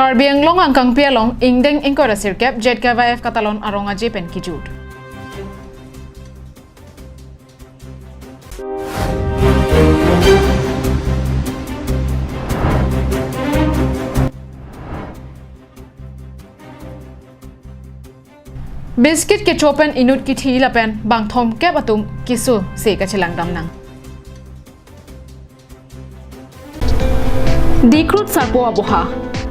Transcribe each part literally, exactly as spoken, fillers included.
Karbi Anglong angkangpi along ingdeng ingkoi ra sirkep Z K Y F katalon arong aje pen kijut. Biscuit kecho pen inut kithi lapen bang thomkep atum keso se kachelang damnang. Dikrut sarpo aboha.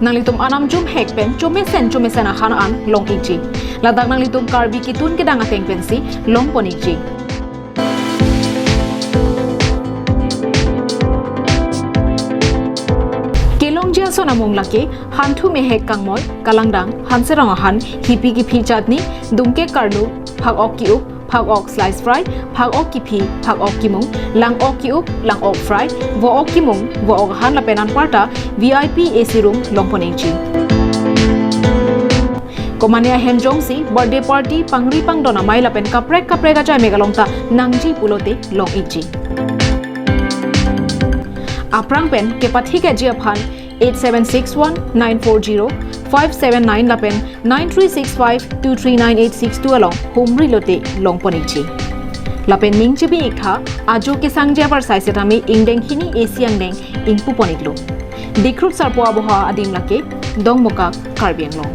Nanglitum anam jum hek pen chomesen chomesen ahan an long ikji. Ladak nanglitum Karbi kitun kedang ateng pensi longpon ikji. Kelongji ason amung lake, hanthu mehek kangmoi, kalangdang, hanserong ahan, hipi kiphi chutney, dungke karlu, phak-ok ki-up, phak-ok slice fry, phak-ok kiphi, phak-ok kimung, lang-ok ki-up, lang-ok fry, vo-ok kimung, vo-ok ahan lapen anparta V I P A C room longpon ikji. Komane ahem jongsi birthday party, pangri pangdon amei lapen kaprek kaprek achai mek along ta nangji pulote long ikji. Aphrang pen kepathikji aphan eight seven six one nine four zero five seven nine lapen nine three six five two three nine eight six two along humri lote longpon ikji. Lapen ning chibi iktha, ajo kesangji abarsai setame ingdeng hini A C angdeng ingpupon iklo. Dikrut sarpo aboha adim lake Dongmukak, Karbi Anglong.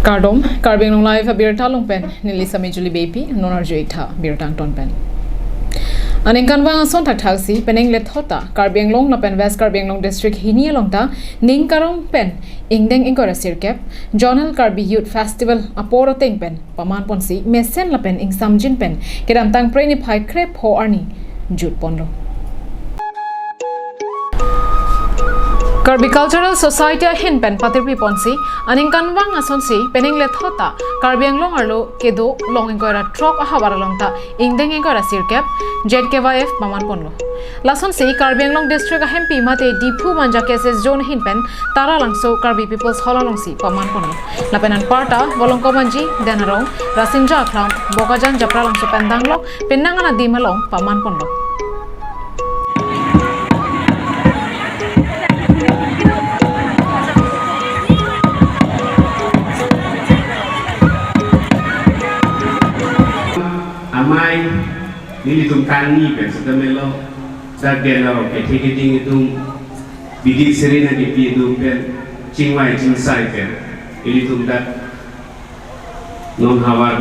Kardom, Karbi Anglong Live abirta along pen neli Sami Julie Beypi, non arju iktha birta angton pen. Aningkanvang ason thakthaksi penang lethot ta Karbi Anglong lapen West Karbi Anglong District hini along ta ning karong pen ingdeng ingkoi ra sirkep Zonal Karbi Youth Festival apor ateng pen pamanponsi mesen lapen ingsamjin pen kedamtang Phre niphai krepho arni jutponlo. Karbi Cultural Society ahin pen patirpiponsi aningkanvang asonsi penang lethot ta Karbi Anglong arlo kedo long ingkoi ra throk ahavar along ta ingdeng ingkoi ra sirkep Z K Y F pamanponlo. Lasonsi Karbi Anglong District ahempi mate Diphu Manja K S S Zone ahin pen Taralangso Karbi People's Hall alongsi pamanponlo. Lapen anparta Volongkom Anji, Denarong, Rasinja Akhlam, Bokajan Japralangso pen danglok penang an adim along pamanponlo. Amei, nelitum kangni pen setame lo, dak Denarong kethe keding atum, bidik seri nangkepi atum pen, chingvai chingsai pen, ilitum dak non havar,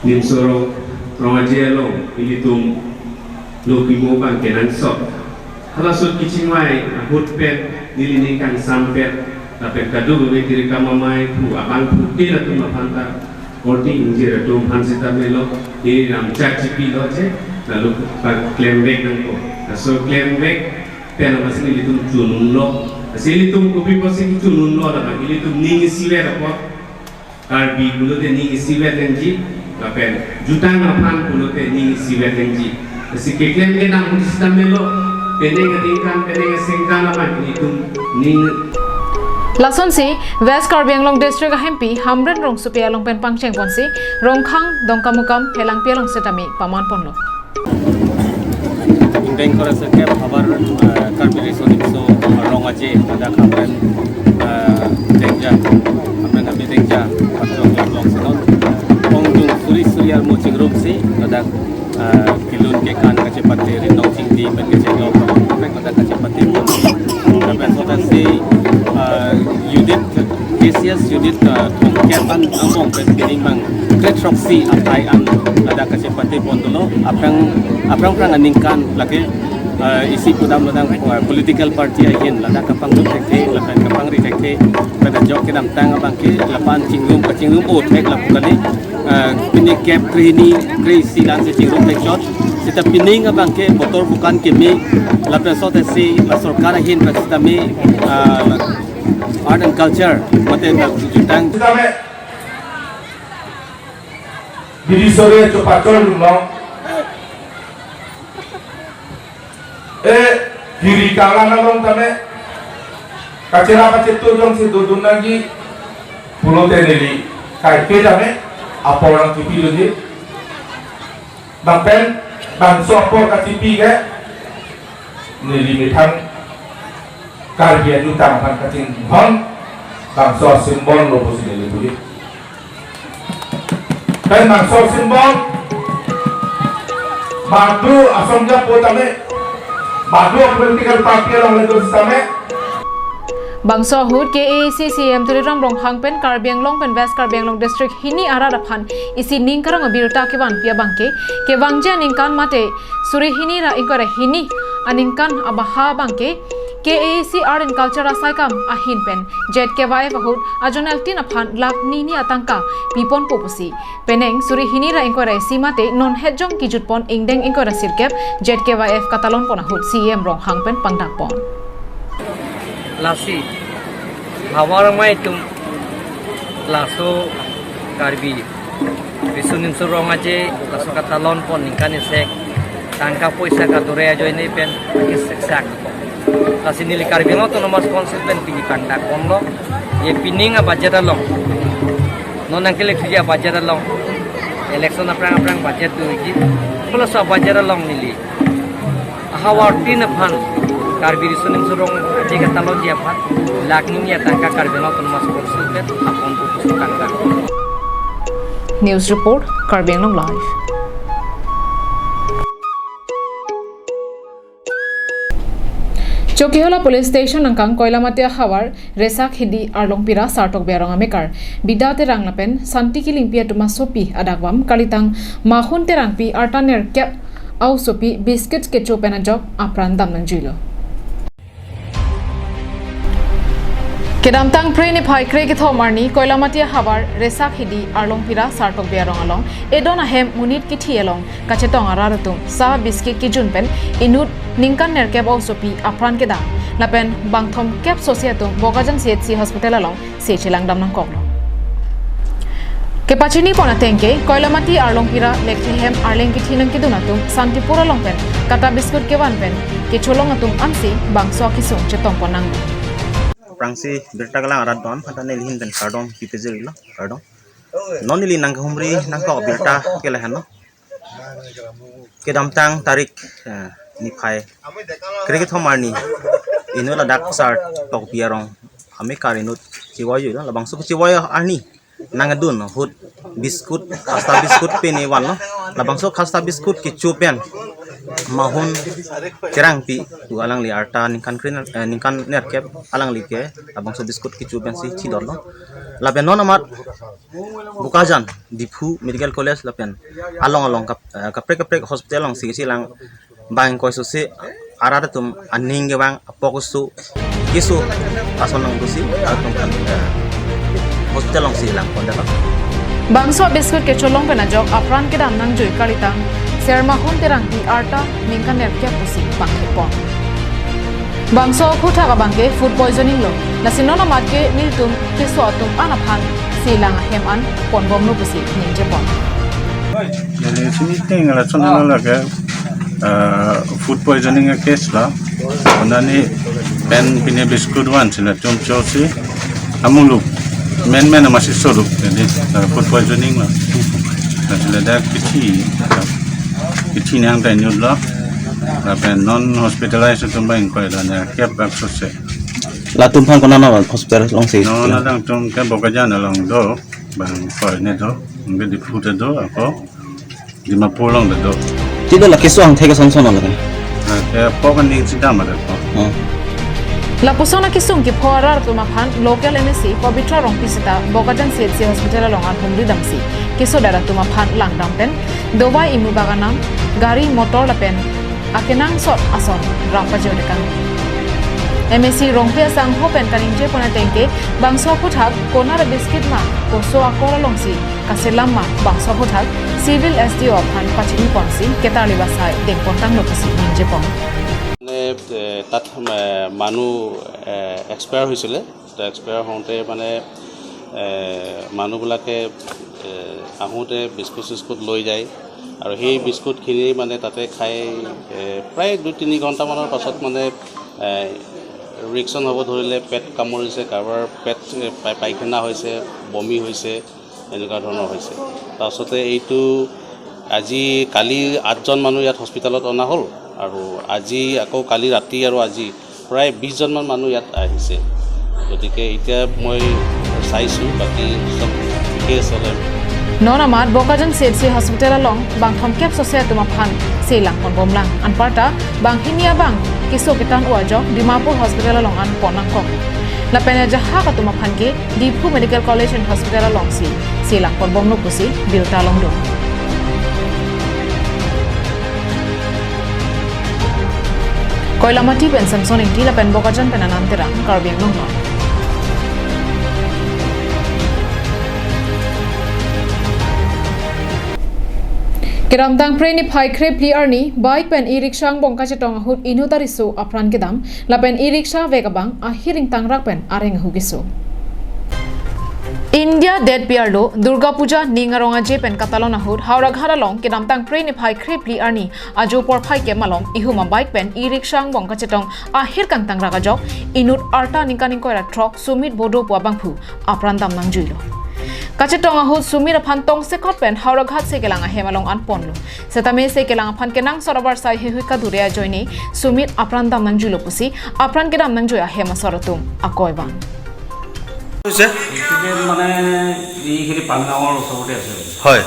nimso rong, rong aje along, ilitum lo kimo abang kenangsot. Halaso kachingvai ahut pen, neli ning kangsam pen, lapen kadokave kiri kamamai pu abangphu ke latum aphan ta, korte ingjir atum aphan setame lo, neli ram chak chipilo je, lalu paklem vek nangkok. Laso klem vek pen amatsi nelitum chununlo. Lasi ilitum kopi apotsi chununlo, lapen ilitum ning isivet apot. Karbi pulote ning isivet nangji, lapen jutang aphan pulote ning isivet nangji. Lasi keklem kedam ahut setame lo, penang aningkan, penang asengkan aphan ilitum ning. Lasonsi West Karbi Anglong District ahempi Hamren Rongsopi along pen pangchengponsi Rongkhang, Dongkamukam, Phelangpi along setame pamanponlo. Ingdeng ingkoi ra sirkep havar, eh, Karbi Riso Nimso Rong Aje pada Hamren, eh, Dengja, Hamren Hambi Dengja, Patrong Lok Long Sinon, Ong Jung Suri Suri Armo Chingrumsi pada, eh, kelun kekan kachepate rinong chingdi pen kechenglo pada kachepate pon. Pen sotasi, eh, unit, K C S unit, eh, thomkep an angbong pen pining bang kre throksi athai an ladak kachepate pon dolo. Aphrang, aphrang phrang aningkan lake, eh, isi pudam ladak, eh, political party ahin ladak kapanglut thekthe, lapen kapangri thekthe, pen ajok kedamtang abangke lapu-an chingrum, kachingrum o thek lapu kali, eh, pini kep krehini, krehisi dan si chingrum thekchot. Seta pining abangke motor bukan keme, lapen sotasi la sorkar ahin pen setame, eh, la Art and Culture, mate la jutang. Setame, bidi sore chopachol lom. E, kiri kalang along tame, kachera kachetu jongsi dodun nangji, pulote neli kaike tame, apor nangchipi loji. Bang pen, bangso apor kachipi ke, Neli methang Karbi adutang aphan kachinghon bangso symbol lo pusi neli puli. Pen bangso symbol badu asong japo tame, badu political party along le setame. Bangso ahut K A A C C E M Tuliram Ronghang pen Karbi Anglong pen West Karbi Anglong District hini arat aphan isi ning karong abirta kevanpi abangke, kevangji aningkan mate suri hini ra ingkoi ra hini aningkan abaha abangke K A A C Art and Culture asaikam ahin pen Z K Y F ahut ajon eltin aphan lakh ni ni atangka piponpo pusi, penang suri hini ra ingkoi ra isi mate non hetjong kijutpon ingdeng ingkoi ra sirkep Z K Y F katalonpon ahut C E M Ronghang pen pangdakpon. Lasi havar amei atum laso Karbi Riso Nimso Rong Aje laso katalonpon ningkan isek, tangka poisa kadure ajoine pen isek sak. Lasi neli Karbi Anglong Autonomous Council pen pini pangdakponlo, je pining abudget along, non nangkelektri abudget along, election aphrang aphrang budget doji, pulo laso budget along neli ahavar tin aphan Karbi Riso Nimso Rong Aje katalonji aphan lakh ni ni atangka Karbi Anglong Autonomous Council pen aponpo pusi kangkang. News report, Karbi Anglong Live. Chokihola Police Station angkang Koilamati ahavar Resak Hidi Arlongpira Sartokbi arong amekar Bida Terang lapen Santi Killingpi atum asopi adakvam kalitang Mahun Terangpi arta nerkep a-osopi biscuit kecho pen ajok apran dam nangjuilo. Kedamtang Phre niphai krekethom arni Koilamati ahavar Resak Hidi Arlongpira Sartokbi arong along edon ahem monit kithi along kachetong arat atum sa biscuit kejun pen inut ningkan nerkep a-osopi apran kedam lapen bangthomkep sosi atum Bokajan C H C Hospital along se chelangdam nangkoklo. Kepachinipon atengke, Koilamati Arlongpira lekthehem arleng kithi nangkedun atum Santipur along pen kata biscuit kevan pen kecholong atum ansi bangso akesung chetongpon nang. Aphrangsi birta kelang arat don, hanta neli ahin pen kardom pipejirlo, kardom. Non neli nangkehumri nangkok birta ke lahenlo. Kedamtang tarik, eh, niphai krekethom arni inut ladak Sartokbi arong amekar inut chevoi-lo, labangso kechevoi arni nangdun ahut biscuit, khasta biscuit pine vanlo. Labangso khasta biscuit kecho pen Mahun Terangpi pu alangli arta ningkan kre, eh, ningkan nerkep, alangli ke labangso biscuit kecho pensi thidorlo. Lapen non amat Bokajan, Diphu Medical College lapen along along kap-, eh, kaprek kaprek hospital alongsi chelang bang koi sose arat atum aning kevang apok oso keso ason nangdusi atum kan, eh, hospital alongsi langpon dalo. Bangso biscuit kecholong pen ajok apran kedam nangjui kalitang Ser Mahun Terangpi arta ningkan nerkep pusi pangthekpon. Bangso aphuthak abangke food poisoning lo. Lasi non amat ke nelitum keso atum an aphan selang ahem an ponbomlo pusi ningjepon. Neli sini ting la chon la ke, eh, food poisoning a case la. Nani pen pine biscuit vansi latum chosi amuluk men men masi soluk, jadi, eh, food poisoning la. Lasi ladak kithi, kithi nangta inutlo. Lapen non hospitalize atum bang koi la nerkep ak sose. Latum aphan konat hospital alongsi? Non adang atum ke Bokajan along do, bang koi ne do, ke Diphu te do, ako Dimapur along do. Ti do la keso angthek ason son la ke? Ke apok aning si dam ada ko. Oh. Lapuson akesung kepho arat atum aphan local M A C Pabitra Rongpi seta Bokajan C H C hospital along arhumri damsi keso arat atum aphan langdam pen dovai imu bak anam, gari motor lapen akenangsot ason rap pajir dekang. M A C Rongpi asangho pen kaningjepon atengke bangso aphuthak konat biscuit ma koso akor alongsi kaselam ma bangso aphuthak Civil S D O aphan pachiniponsi ketarli basai dengpon tanglo pusi ningjepon. মানে, এ, তাত, এ, মানুহ, এ, এক্সপায়াৰ হৈছিলে। তো এক্সপায়াৰ হওঁতে মানে, এ, মানুহবিলাকে, এ, আহোঁতে বিস্কুট চিস্কুট লৈ যায় আৰু সেই বিস্কুটখিনি মানে তাতে খাই, এ, প্ৰায় দুই তিনি ঘণ্টামানৰ পাছত মানে, এ, ৰিয়েকশ্যন হ'ব ধৰিলে, পেট কামুৰিছে, কাৰোবাৰ পেট, এ, পাই-, পায়খানা হৈছে, বমি হৈছে, এনেকুৱা ধৰণৰ হৈছে। তাৰপাছতে এইটো আজি, কালি আঠজন মানুহ ইয়াত হস্পিটেলত অনা হ'ল। আৰু আজি আকৌ কালি ৰাতি আৰু আজি প্ৰায় বিশজনমান মানুহ ইয়াত আহিছে। গতিকে এতিয়া মই চাইছোঁ, বাকী চব ঠিকে আছে। Non amat Bokajan C H C hospital along bang thomkep sose atum aphan selang ponbomlang. Anparta banghini abang keso ketan-o ajok Dimapur hospital along an pon nangkok. Lapen ajahak atum aphan ke Diphu Medical College and Hospital alongsi selang ponbomlo pusi birta longdun. Koilamati pen Samson Ingti lapen Bokajan pen Anand Terang, Karbi Anglong Live. Kedamtang Phre niphai kre phli arni bike pen e-rickshaw angbong kachetong ahut inut ariso apran kedam lapen e-rickshaw vek abang ahir ingtangrak pen areng ahu keso. India detpi arlo Durga Puja ning arong aje pen katalon ahut Howraghat along kedamtang Phre niphai kre phli arni ajo porphai kep malom ihum abike pen e-rickshaw angbong kachetong ahir kangtangrak ajok inut arta ningkan ingkoi ra throk Sumit Bodo pu abangphu apran dam nangjuilo. Kachetong ahut Sumit aphan tongsekot pen Howraghat Sekelang ahem along an ponlo. Setame Sekelang aphan kenangsot abarsai heihui kadure ajoine Sumit apran dam nangjuilo pusi apran kedam nangjui ahem asor atum akoi vang. হৈছে? এক্সিডেণ্ট মানে এইখিনি পানগাঁৱৰ ওচৰতে আছে। হয়।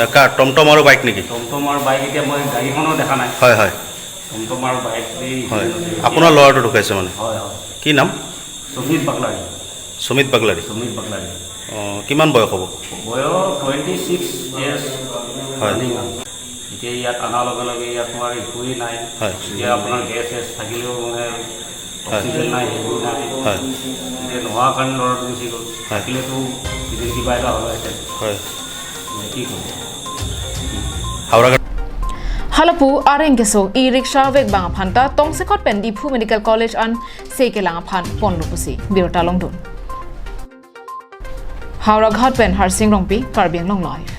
এ, কাৰ টমটম আৰু বাইক নেকি? টমটম আৰু বাইক, এতিয়া মই গাড়ীখনো দেখা নাই। হয়, হয়। টমটম আৰু বাইক এই হয়। এইখিনিতে। আপোনাৰ ল'ৰাটো ঢুকাইছে মানে? হয়, হয়। কি নাম? সুমিত বাগলাৰী। সুমিত বাগলাৰী। সুমিত বাগলাৰী। অ, কিমান বয়স হ'ব? বয়স টুৱেণ্টি ছিক্স ইয়েৰ্ছ হয়। ৰানিং আৰু। এতিয়া ইয়াত অনাৰ লগে লগে ইয়াত তোমাৰ একোৱেই নাই। হয়। এতিয়া আপোনাৰ গেছ চেছ থাকিলেও মানে হয়। অক্সিজেন নাই, সেইবোৰ নাই। হয়। এতিয়া নোহোৱাৰ কাৰণে ল'ৰাটো গুচি গ'ল। হয়। থাকিলেতো কিজানি কিবা এটা হ'লহেঁতেন। হয়। এতিয়া কি ক'ব? Howraghat. Halapu areng keso e-rickshaw vek bang aphan ta tongsekot pen Diphu Medical College an Sekelang aphan ponlo pusi birta longdun. Howraghat pen Harsing Rongpi, Karbi Anglong Live.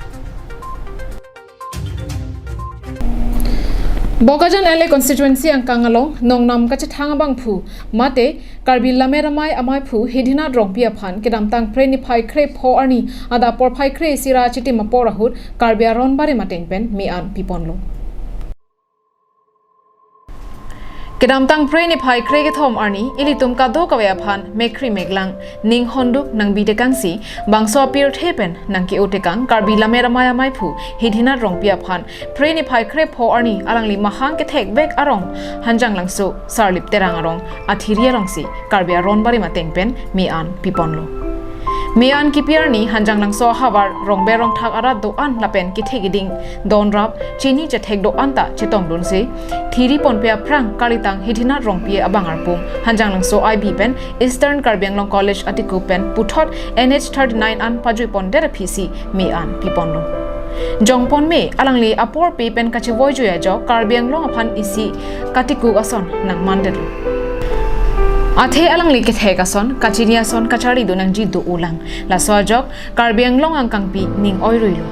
Bokajan L A constituency angkang along nongnam kachethang abangphu mate Karbi Lammet Amei amaiphu Hidinath Rongpi aphan kedamtang Phre niphai kre pho arni adap porphai kre isi ra chitim apor ahut Karbi Aron Barim ateng pen me-an piponlo. Kedamtang Phre niphai kre kethom arni ilitum kadokave aphan mekkri meklang, ning honduk nangbitekangsi bangso apirthe pen nangke-o tekang Karbi Lammet Amei amaiphu Hidinath Rongpi aphan Phre niphai kre pho arni alangli mahang kethek vek arong Hanjanglangso Sarlip Terang arong athiri alongsi Karbi Aron Barim ateng pen me-an piponlo. Me-an kipi arni Hanjanglangso ahavar rongber rongthak arat do-an lapen kethe keding donrap chini chethek do-an ta chetongdunsi thiri ponpe aphrang kalitang Hidinath Rongpi abang arpum Hanjanglangso I B pen Eastern Karbi Anglong College atikup pen puthot N H thirty nine an pajuipondet aphisi me-an piponlo. Jongpon me alangli aporpe pen kachevoijui ajok Karbi Anglong aphan isi katikuk ason nangmandetlo. Athe alangli kethek ason, kachini ason kacharlidun nangji do-olang. Laso ajok Karbi Anglong angkangpi ning oiruilo.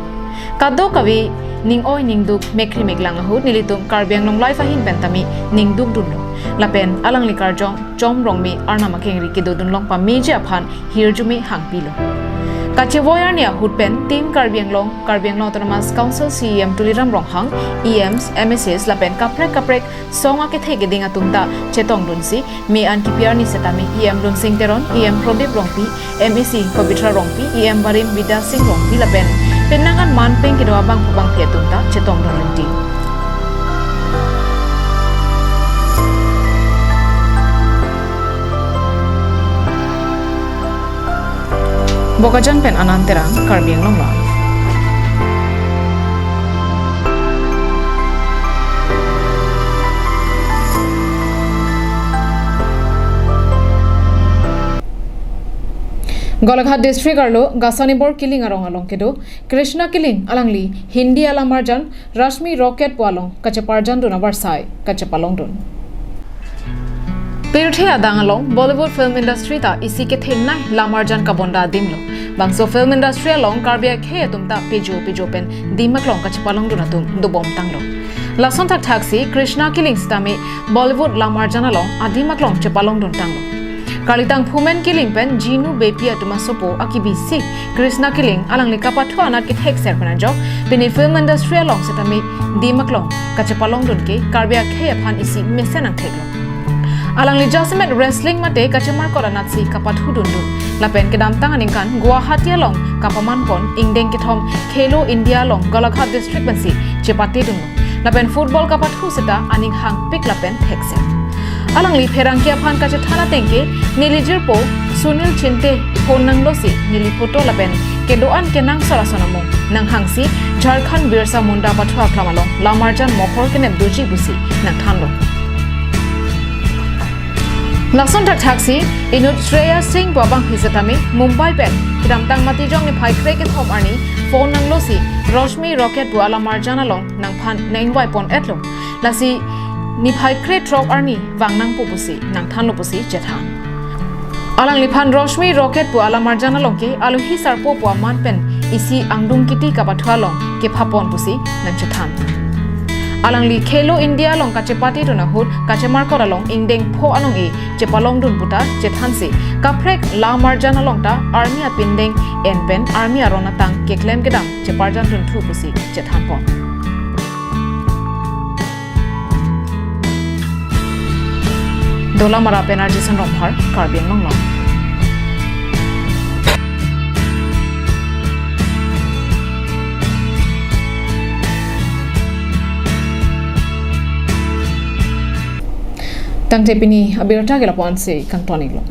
Kadokave ning oi ning duk mekkri meklang ahut nelitum Karbi Anglong Live ahin pen tame ning dukdunlo. Lapen alangli karjong Chom Rongme arnam akengri kedodun long pameji aphan hirjume hangpilo. Kachevoi arni ahut pen Team Karbi Anglong, Karbi Anglong Autonomous Council C E M Tuliram Ronghang, E Ms, M A Cs lapen kaprek kaprek song akethe keding atum ta chetongdunsi me-an kipi arni setame E M Lunsing Teron, E M Prodip Rongpi, M A C Pabitra Rongpi, E M Barim Bidya Sing Rongpi lapen penang an man peng kedo abangphu bangphi atum ta chetongdun rinti. Bokajan pen Anand Terang, Karbi Anglong Live. Golaghat District arlo Gasanibor Kiling arong along kedo Krishna Kiling alangli Hindi alamarjan Rashmi Rocket pu along kacheparjandun abarsai kachepalongdun. Pirthe adang along Bollywood film industry ta isi kethenei lamarjan kabonda adimlo. Bangso film industry along Karbi akhei atum ta pejo pejo pen dim aklong kachepalongdun atum dobom tanglo. Lason thakthaksi Krishna Kiling sitame Bollywood lamarjan along adim aklong chepalongdun tanglo. Karlitang Phumen Killing pen Jinu Beypi atum asopo akibisi Krishna Killing alangli kapathu anat kethekser pen ajok pini film industry along setame dim aklong kachepalongdun ke Karbi akhei aphan isi mesen angthek lo. Alangli jasemet wrestling mate kachemarkot anatsi kapathu dundun. Lapen kedamtang aningkan Guwahati along kapaman pon ingdeng kethom Khelo India along Golaghat district pensi chepate dunlo. Lapen football kapathu seta aning hangpik lapen thekser. Alangli pherangke aphan kachethan ateng ke neli jirpo Sunil Chinte phone nanglosi neli photo lapen kedo-an kenangsot ason amung nanghangsi Jharkhand Birsa Munda pathu aklam along lamarjan mohor kenep doji pusi nangthanlo. Lason thakthaksi inut Shreya Singh pu abangphi setame Mumbai pen kedamtang Matijong niphai kre kethom arni phone nanglosi Roshmi Rocket pu alamarjan along nangphan nang-ingvai pon-etlo. Lasi niphai kre throk arni vang nangpo pusi nangthanlo pusi chethan. Alangliphan Roshmi Rocket pu alamarjan along ke alohi sarpo pu aman pen isi angdung kiti kapathu along kepha pon pusi nangchethan. Alangli Khelo India along kachepate dun ahut kachemarkot along ingdeng pho anong-e chepalongdun puta chethansi kaprek lamarjan along ta army apindeng en pen army aron atang keklem kedam cheparjan dunthu pusi chethan pon. Dolamara pen R J Sonrom Har, Karbi Anglong Live. Tangte pini abirta ke lapu-ansi kangton-iklo.